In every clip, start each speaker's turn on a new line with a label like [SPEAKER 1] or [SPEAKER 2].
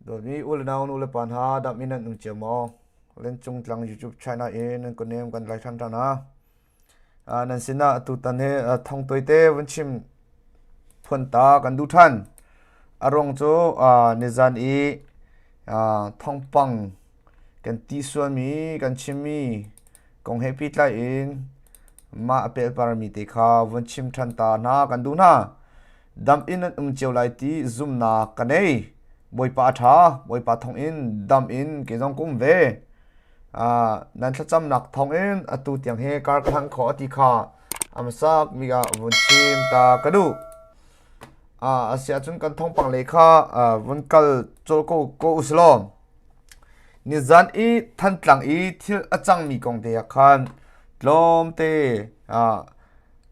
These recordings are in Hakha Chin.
[SPEAKER 1] Dawtmi u le nau nu le pa hna dam in nan um cio maw? Lencung tlang YouTube China in nan kunem kan lai ṭhan ṭhan ha. Nan sinah tutan hi thong tuaite vun chim phuan ta kan duh ṭhan. A ruang cu nizan i thongpang kan ti sualmi kan chimmi kong he pehtlai in mah a pelparmi te kha vun chim ṭhan ta hna kan duh hna. Dam in an um cio lai ti zumhnak ka nei. Bawipa a ṭha, Bawipa thawng in dam in kei zong ka um ve. Nan thlacamnak thawng in atu tiang hi kar ka hlang khawh ti kha a hmasak bik ah vun chim ta ka duh. A si ahcun kan thawngpang lei kha vun kal colh ko ko usih law. Nizan i Thantlang i thil a cangmi kong te ah khan tlawmte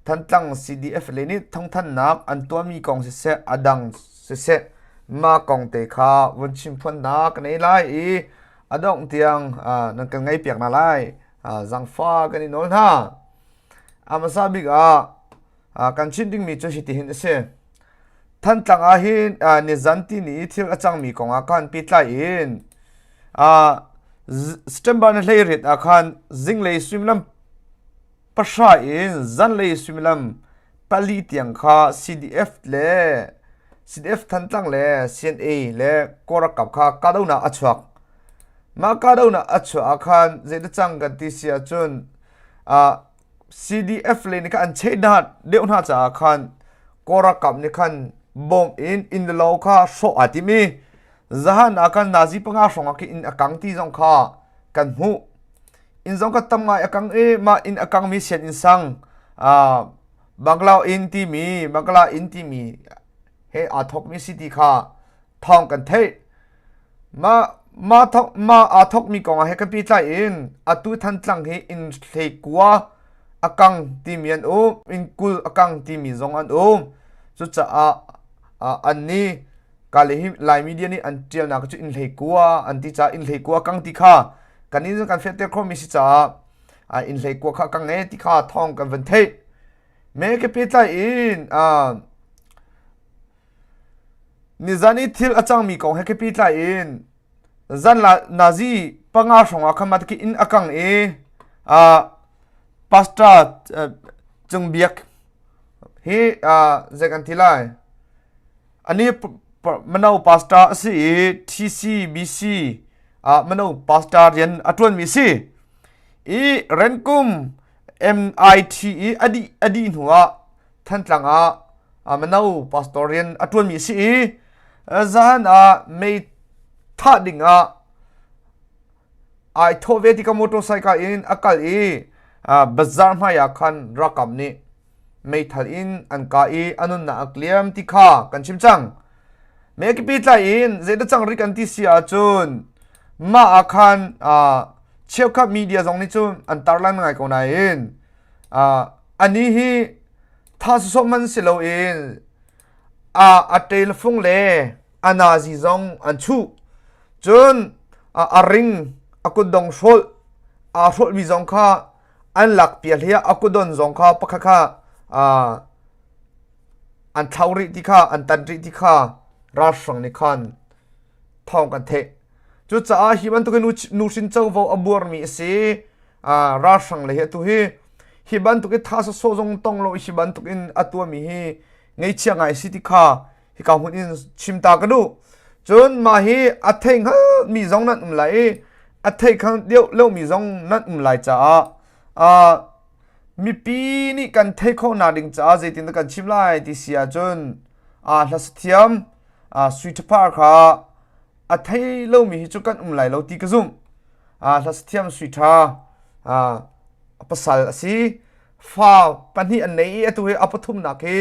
[SPEAKER 1] Thantlang CDF lei nih thawngthanhnak an tuahmi kong siseh, a dang siseh, mah kong te kha vun chimphuannak ka nei lai i a dongh tiang nan kan ngaihpiak hna lai. Zaangfah kan i nawl hna. A hmasa bik ah kan chim dingmi cu hitihin a si. Thantlang ah hin nizan tini i thil a cangmi kong ah khan pehtlai in September ni 18 ah khan zinglei suimilam 3 in zanlei suimilam 4 tiang kha CDF le CDF Thantlang le CNA le Kawlralkap kha kahdohnak a chuak. Mah kahdohnak a chuah ah khan zeidah cang kan ti si ahcun CDF le nih khan an cheh hna deuh hna caah khan Kawl ralkap nih khan bom in inn le lo kha hrawh aa tim i zahan ah khan nazi panga hrawng ah khin inn a kang ti zong kha kan hmuh. Inn zong kha tam ngai a kang i mah inn a kangmi sianginn sang Bangla inn timi Bangla inn timi he aa thawkmi si ti kha thawng kan theih. Mah mah thawk mah aa thawkmi kong ah he kan pehtlai in atu Thantlang hi inn hleikua a kang timi an um, inn 20 a kang timi zong an um. Cucaah an nih ka le hi Lai media nih an ṭialnak cu inn hleikua an ti caah inn hleikua a kang ti kha kan in kan fehter khawhmi si caah inn hleikua kha a kang e ti kha thawng kan van theih. Me ka pehtlai in Nizan i thil a cangmi kong he ka pehtlai in zan la nazi panga hrawng ah khan mah inn a kang i pastor Cung Biak hi zei kan ti lai ani mano pastor a si i TCBC mano pastor rian a ṭuanmi si i renkum MIT i a dih hnu ah Thantlang ah mano pastor rian a ṭuanmi a si i zahan ah mei thah ding ah ai thawh ve tikah motorcycle in a kal i bazar hmai ah khan ralkap nih meithal in an kah i a nunnak a liam ti kha kan chim cang. Mekipi tlai in zeidah cang rik an ti si ahcun mah ah khan cheukhat media zong nih cun an tarlan ngai ko nain Anih hi tha sawsawh man si loin a telfung le a nazi zong an chuh. Cun a ring a kutdong hrawlh aa hrawlhmi zong kha an lakpiak i a kutdon zong kha pakhat kha an thlau rih ti kha an tan rih ti kha ralhrang nih khan thawng kan theih. Cucaah hi bantukin nuhrin covo a buarmi a si. Ralhrang le hi atu hi hi bantuk i tha sawsawh zong tong lo hi bantuk in a tuahmi hi ngeichia ngai si ti kha hika hmun in chim ta ka duh. Cun mah hi a thei hngalmi zong nan um lai i a thei khang deuh lomi zong nan um lai caah mipi nih kan theih khawhnak ding caah zeitindah kan chim lai ti si ahcun hlasathiam Sui Ṭhapar kha a thei lomi hi cu kan um lai lo ti ka zumh. Hlasathiam Sui Ṭha a pasal a si. Fa pahnih an nei i atu hi a pathumnak hi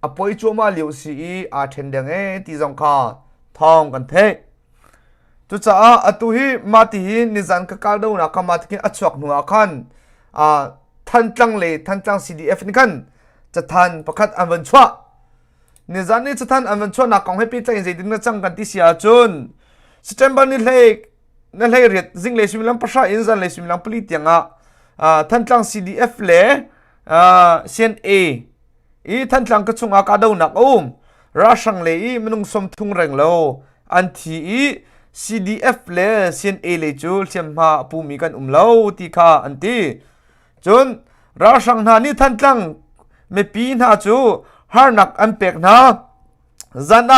[SPEAKER 1] a poi cuahmah lio si i aa ṭhen deng e ti zong kha thawng kan theih. Cucaah atu hi mah ti hi nizan ka kal donak kha mah ti a chuak hnu ah khan Thantlang le Thantlang CDF nih khan cathan pakhat an van chuah. Nizan ni cathan an van chuahnak kong he pehtlai in zeitin na cang kan ti si ahcun September ni hlei na hlei riat zinglei suimilam 3 in zanlei suimilam 4 tiang ah Thantlang CDF le CNA i Thantlang ka chungah kahdohnak a um. Ralhrang le i minung 30 reng lo. an thi i CDF le CNA lei cu hliamhma a pumi kan um lo ti kha an ti. Cun ralhrang hna nih Thantlang mipi hna cu harnak an pek hna. Zan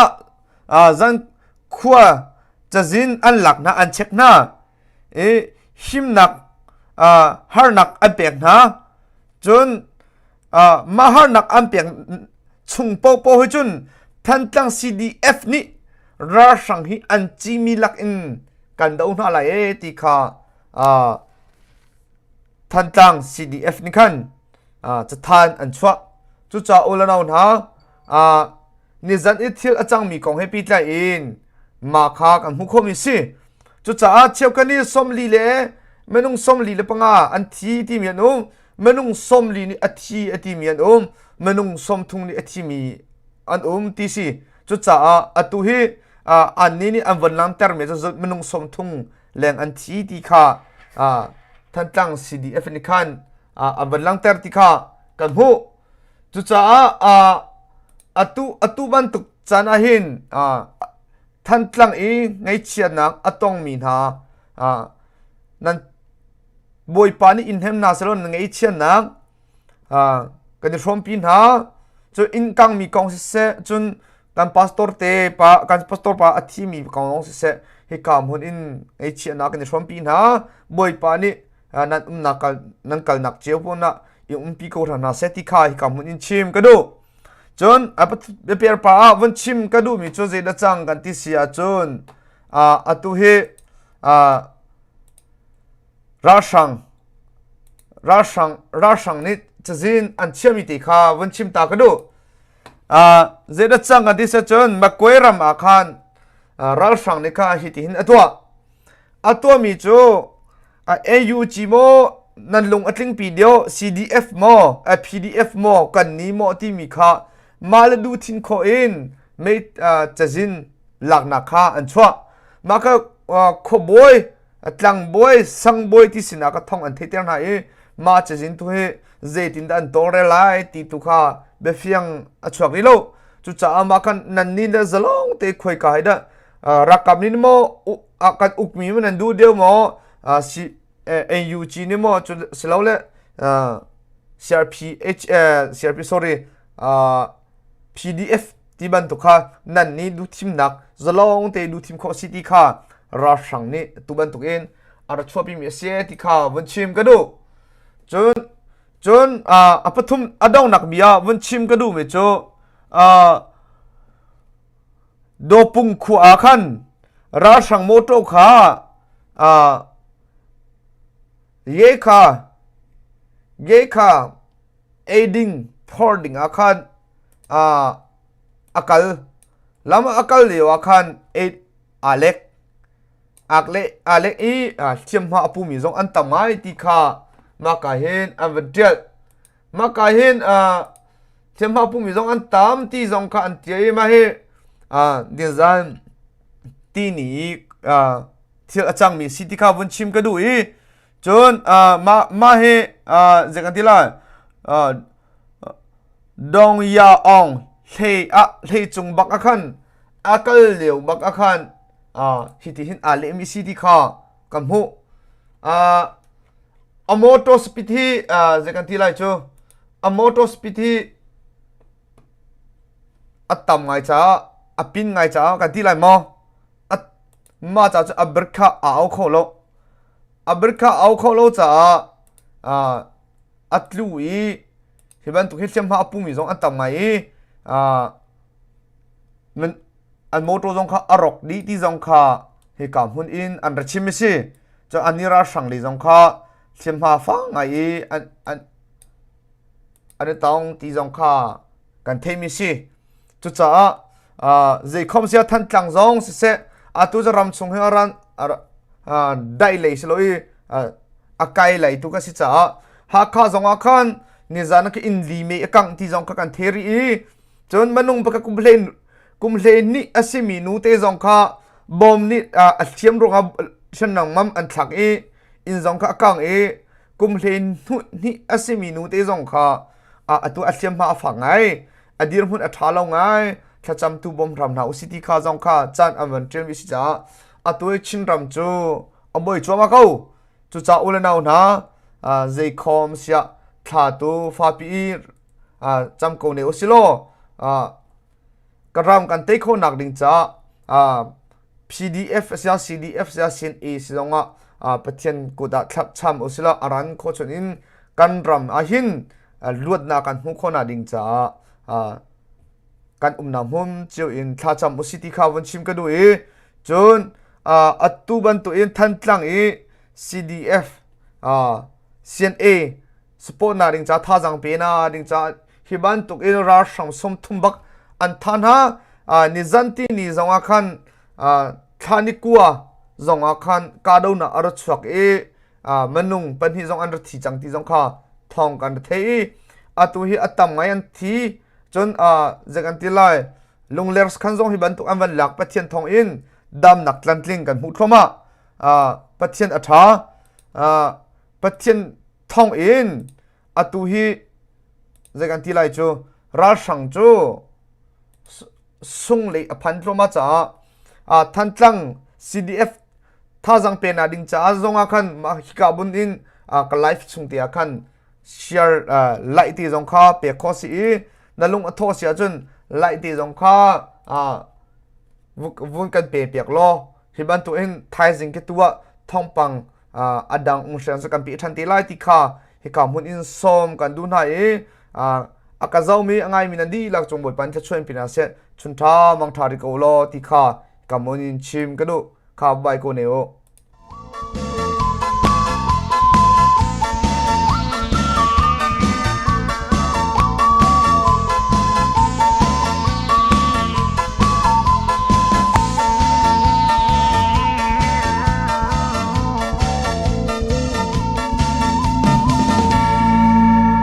[SPEAKER 1] ah zan khua cazin an lak hna an check hna i himnak harnak an pek hna. Cun mah harnak an pek chung paohpaoh hi cun Thantlang CDF nih ralhrang hi an cimi lak in kan do hna lai e ti kha Thantlang CDF nih khan cathan an chuah. Cucaah u le nau hna nizan i thil a cangmi kong he pehtlai in mah kha kan hmuh khawhmi si. Cucaah cheukhat nih 40 le minung 45 an thi timi an um. Minung 40 nih a thi a timi an um. Minung 30 nih a thimi an um ti si. Cucaah atu hi annih nih an von langhtermi cu minung 30 leng an thi ti kha Thantlang CDF nih khan an von langhter ti kha kan hmuh. Cucaah atu atu bantuk caan ah hin Thantlang i ngaihchiatnak a tongmi hna nan Bawipa nih in hnem hna sehlaw nan ngaihchiatnak kan i hrawmpi hna. Cun inn kangmi kong siseh, cun kan pastor te pa kan pastor pa a thimi kong zong siseh hika hmun in ngaihchiatnak kan i hrawmpi hna. Bawipa nih nan umnak kal nan kalnak cio hmun ah i umpi ko hna seh ti kha hika hmun in chim ka duh. Cun biaper pa ah vun chim ka duhmi cu zeidah cang kan ti si ahcun atu hi ralhrang ralhrang ralhrang nih cazin an chiami te kha vun chim ta ka duh. Zeidah cang kan ti si ahcun Makwe ram ah khan ralhrang nih kha hi tihin a tuah. A tuahmi cu AUG maw nan lung a tlingpi deuh CDF maw PDF maw kan ni maw timi kha mah le duh thin khawh in mei cazin laknak kha an chuah. Mah kha khuabawi tlangbawi sangbawi ti sinah ka thong an theihter hna i mah cazin tu hi zeitindah an tawlrel lai ti tu kha biafiang a chuak rih lo. Cucaah mah khan nan nih le zalong te khuaika hi dah ralkap nih maw kan ukmi maw nan duh deuh maw NUG nih maw silole CRPH CRP sorry PDF ti bantuk kha nan nih duhthimnak zalong te duhthim khawh si ti kha ralhrang nih tu bantuk in a ra chuahpimi a si ti kha vun chim ka duh. Cun cun a pathum a donghnak bia vun chim ka duhmi cu Dawpung khua ah khan ralhrang mawṭaw kha ye kha ye kha eiding phor ding ah khan a kal. Lam ah a kal lio ah khan aa lek. Aa lek i hliamhma a pumi zong an tam ngai ti kha mahka hin an van ṭial. Mahka hin hliamhma pumi zong an tam ti zong kha an tia i mah hi nizan tini i thil a cangmi si ti kha vun chim ka duh i cun mah mah hi zei kan ti lai Dong Ya Aung hlei ah hlei cung bak ah khan a kal lio bak ah khan hi ti hin aa lehmi si ti kha ka hmuh. A motor speed hi zei kan ti lai cu a motor speed hi a tam ngai caah a pin ngai caah kan ti lai maw mah ca cu a brake kha a au kho lo a brake kha a au kho lo caah a tlu i hi bantuk hi hliamhma a pumi zong an tam ngai i an motor zong kha a rawk dih ti zong kha hika hmun in an ra chim a si. Cun an i ralhrang lei zong kha hliamhma fang ngai i an an an i tong ti zong kha kan theimi si. Cucaah zeikhom sia Thantlang zong siseh atu cu ram chung hi a ran daih lei si lo i a kai lei tu ka si caah Hakha zong ah khan nizan ah inn li me a kangh ti zong kha kan the rih i cun manung baka kum hle kum hle nih a simi nu te zong kha bom nih a hliam ruangah hriamnam mam an thlak i inn zong kha a kang i kum hle hnih a simi nu te zong kha atu a hliamhma a fak ngai a dirhmun a ṭha lo ngai. thlacamtu bawm hram hna usih ti kha zong kha caan an van ṭialmi si caah atu i Chinram cu a buai cuahmah ko. Cucaah u le nau hna zeikhawm siah thla tu fapi i cam ko ne usih law ka ram kan tei khawhnak ding caah PDF a sia CDF sia CNA si zongah Pathian kut ah thlacam usih law a ran khawh chun in kan ram ah hin luatnak kan hmuh khawhnak ding caah kan umnak hmun cio in thlacam usih ti kha vun chim ka duh i cun atu bantukin Thantlang i CDF CNA support na ding ca thazaang pe na ding ca hi bantuk in ralhrang 30 bak an tha hna. Nizan ti ni zong ah khan thla ni kua zong ah khan kahdohnak a ra chuak i minung pahnih zong an ra thi cang ti zong kha thawng kan ra thei i atu hi a tam ngai an thi. Cun zei kan ti lai, Lungler khan zong hi bantuk an van lak. Pathian thawng in damnak tlantling kan hmuh thluahmah. Pathian a ṭha. Pathian thawng in atu hi zei kan ti lai cu ralhrang cu sung lei a phan thluahmah caah Thantlang CDF thazang pe na ding caah zong ah khan hika bun in ka live chung te ah khan share like ti zong kha pek khawh si i na lung a thawh si ahcun like ti zong kha vun kan pe piak law hi bantuk in thaizing ke tu ah thawngpang a dang ung hreng cu kan pi ṭhan te lai ti kha hika hmun in sawm kan duh hna i a ka zomi a ngaimi nan dihlak cung Bawipa in thluachuah in pe hna seh. Chun ṭha mang ṭha ri ko law ti kha ka mun in chim ka duh. Kha bai ko ne u.